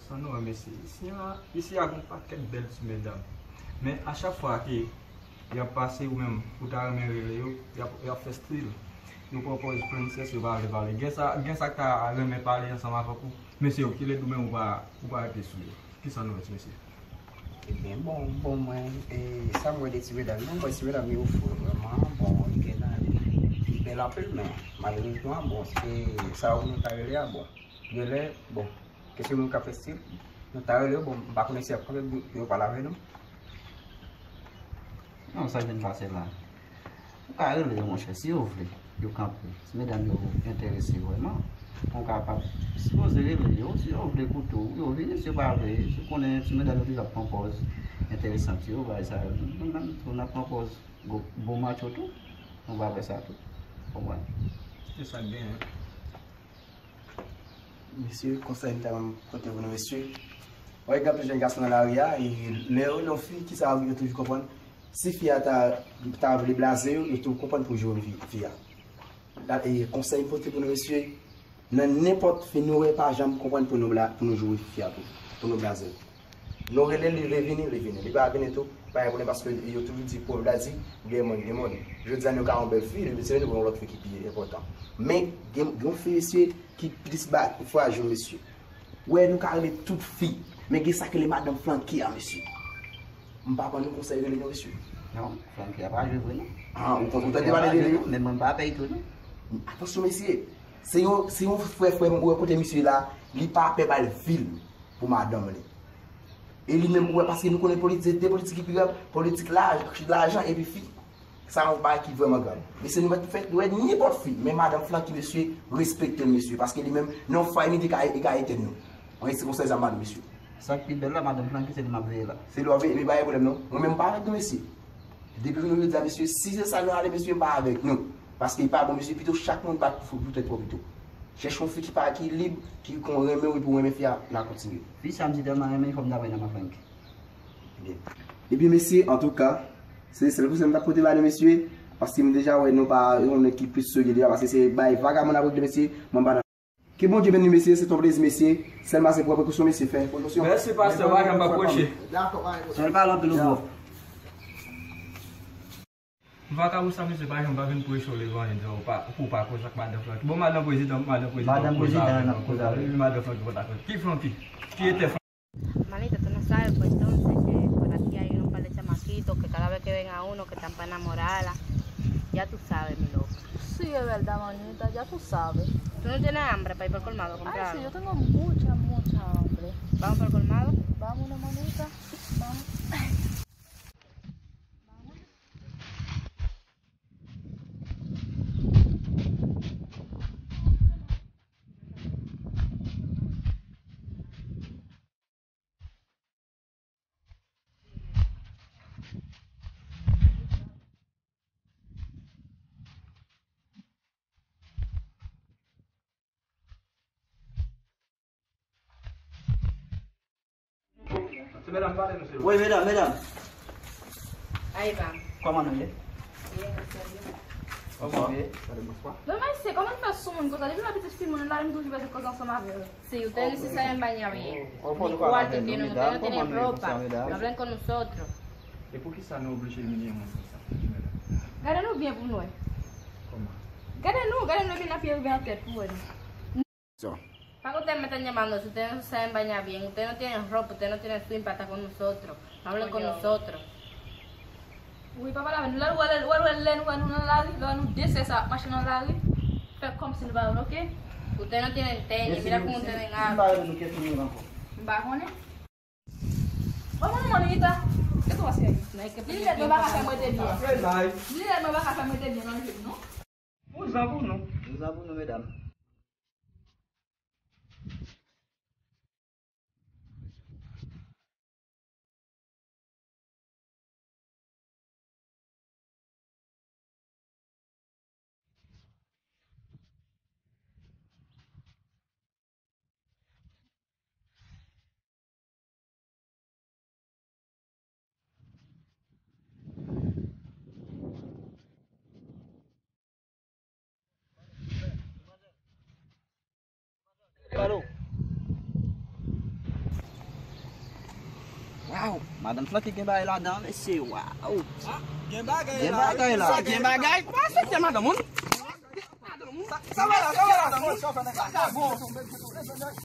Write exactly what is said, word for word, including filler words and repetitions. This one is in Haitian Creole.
San nou wè mesye, isi a, isi a gon pakèt bèl ti medam. Men a chak fwa ke y ap pase ou menm, ou ta renmen rele yo, y ap, y ap fè stil. Yo pran pòz prensès, yo pa vle pale. Gen sa, gen sa k ta renmen pale ansanm avèk ou. Mesye, yo kile dou men ou pa, ou pa rete sou yo. Kisa nou wè ti mesye? Ebyen, bon, bon, mwen, e, sa m wè de ti medam yo, mwen, ti medam yo fre vrèman, bon, li gen nan li, li bèl anpil, men malerezman, bon, e, sa yo nou ta rele a, bon, genlè, bon, kesyon moun k ap fè stil, nou ta rele yo, bon, m pa konnen si y ap kanpe pou yo pale avè nou. Non, sa k vin pase la. Ou ka rele yo, monchè, si yo vle, yo kanpe. Si medam yo enterese vrèman, ou kapab sipoze rele yo. Si yo vle koute w, yo vini. Si yo pa vle, si w konnen ti medam yo toujou ap pran pòz enteresan, yo bay sa yo. Nou menm tou, n ap pran pòz gwo, bon macho tou. Nou pa fè sa tou. Konprann? Se sa k genyen. Mesye, konsèy m ta renmen pote pou nou, mesye. Wè, gen anpil jèn gason nan lari a, e lè yo rele yon fi, kisa yo toujou konprann? Si fi a ta, ta vle blaze yo, yo toujou konprann pou joure fi, fi a. La, e konsèy m pote pou nou, mesye, nan nenpòt fi nou wè, pa janm konprann pou nou bla-, pou nou joure fi a tou, pou nou blaze l. Nou rele l, li vle vini, li vini. Li pa vini tou, pa gen pwoblèm, paske yo toujou di, pwovèb la di, gen moun, gen moun. Jodi a, nou ka yon bèl fi, demen se vini pou yon lòt fi ki pi enpòtan. Men, gen, gen yon fi, mesye, ki plis ba, frajil, mesye. Wè, nou ka rele tout fi, men gen sa k rele madanm flanke a, mesye. M pa ban nou konsèy rele yo, mesye. Non, flanke a pa jwe vre, non. Ah, ou, ou tande pale de li? Men mwen, m pa pè tou, non. Atansyon, mesye. Se yon, se yon frè, frè m, ou wè kote misye la, li pa pè bay vil pou madanm li. E li menm, ou wè, paske nou konnen politik, de politik ki pi grav, politik laj-, lajan epi fi. Sa yon bagay ki vrèman grav. Mesye, nou mèt fè, nou mèt nenpòt fi, men madanm flanke, mesye, respekte l, mesye, paske li menm, nan fwa li te ka, li ka etenn nou. Mwen, se konsèy sa m ba nou, mesye. Sa k pi bèl la, madanm flanke, se li m ap veye la. Se li w ap veye, men pa gen pwoblèm, non. Mwen menm, m pa avèk nou, mesye. Depi nou jodi a, mesye, si se sa nou ale, mesye, m pa avèk nou. Paske li pa bon, mesye, pito chak moun bat pou, pou tèt pwòp li tou. Chèche yon fi ki pa, ki lib, ki konn renmen w epi w renmen fi a, n a kontinye. Fi sa m si tèlman renmen, fò m ta pran nan flanke. Ebyen, mesye, antouka, se sèl konsèy m t ap pote ba nou, mesye, paske m deja wè nou pa yon nèg ki plis serye deja, paske se bay vagabon n ap regle, mesye, mwen m pa nan. Ke Bondye beni, mesye, se t on plezi, mesye, sèlman se pran prekosyon, mesye, fè prekosyon. Mèsi, pastè, pa janm pa pwoche. Dakò, pa gen pwoblèm. Sèl pale anpil ou pwòp. Vakabon sa, mesye, pa janm pa vin preche w leve anyen, di w pa, pou w pa koze ak madanm flanke. Bon, madanm prezidan, madanm prezidan, madanm prezidan, n ap koze avè l. Epi madanm flanke, ki flanke? Ki etè flanke? Manito, tú no sabes, pues entonces, que por aquí hay un par de chamaquitos que cada vez que ven a uno que están para enamorarla. Ya tú sabes, mi loca. Sí, es verdad, manita, ya tú sabes. ¿Tú no tienes hambre para ir para el colmado a comprar algo? Ay, sí, yo tengo mucha, mucha hambre. ¿Vamos para el colmado? Vámonos, manita, vamos. Wi, medam, medam. Ay, pa. Kòman nou ye? Byen, mèsi, byen. Kòman? Byen. Bonswa. Non, mesye, kòman n fè sou moun konsa? Depi lè pitit fi moun la, m toujou bezwen koze ansanm avè l. Sí, ustedes no se saben bañar bien. Ni cuarto tienen, ustedes no tienen ropa, no hablan con nosotros. E poukisa nou oblije imilye moun konsa? Gade nou byen pou nou wè. Kòman? Gade nou, gade nou epi n ap rive an tèt pou wè nou. Son. ¿Para qué ustedes me están llamando si ustedes no se saben bañar bien? Ustedes no tienen ropa, ustedes no tienen swing para estar con nosotros. No hablen con nosotros. Wi, papa la, lè, lè, lè, lè nou wè nou nan lari, lè nou de sè sa ap mache nan lari, fè kòmsi nou pa wè, oke? Ustedes no tienen tenis, mira cómo ustedes hablan. M pa konnen. Bon, bon, Monita. Kisa w ap fè? Li lèd mwen pa ka fè mwen de byen. Li lèd mwen pa ka fè mwen de byen nan je m, non. Bon, zan pou nou. Bon, zan pou nou, medam. Alo. Waw, madanm flanke gen bagay ladan, mesye, waw. Gen bagay la. Gen bagay la. Sa gen bagay. Pase te madanm moun. Sa va la, sa va la. Sa bon.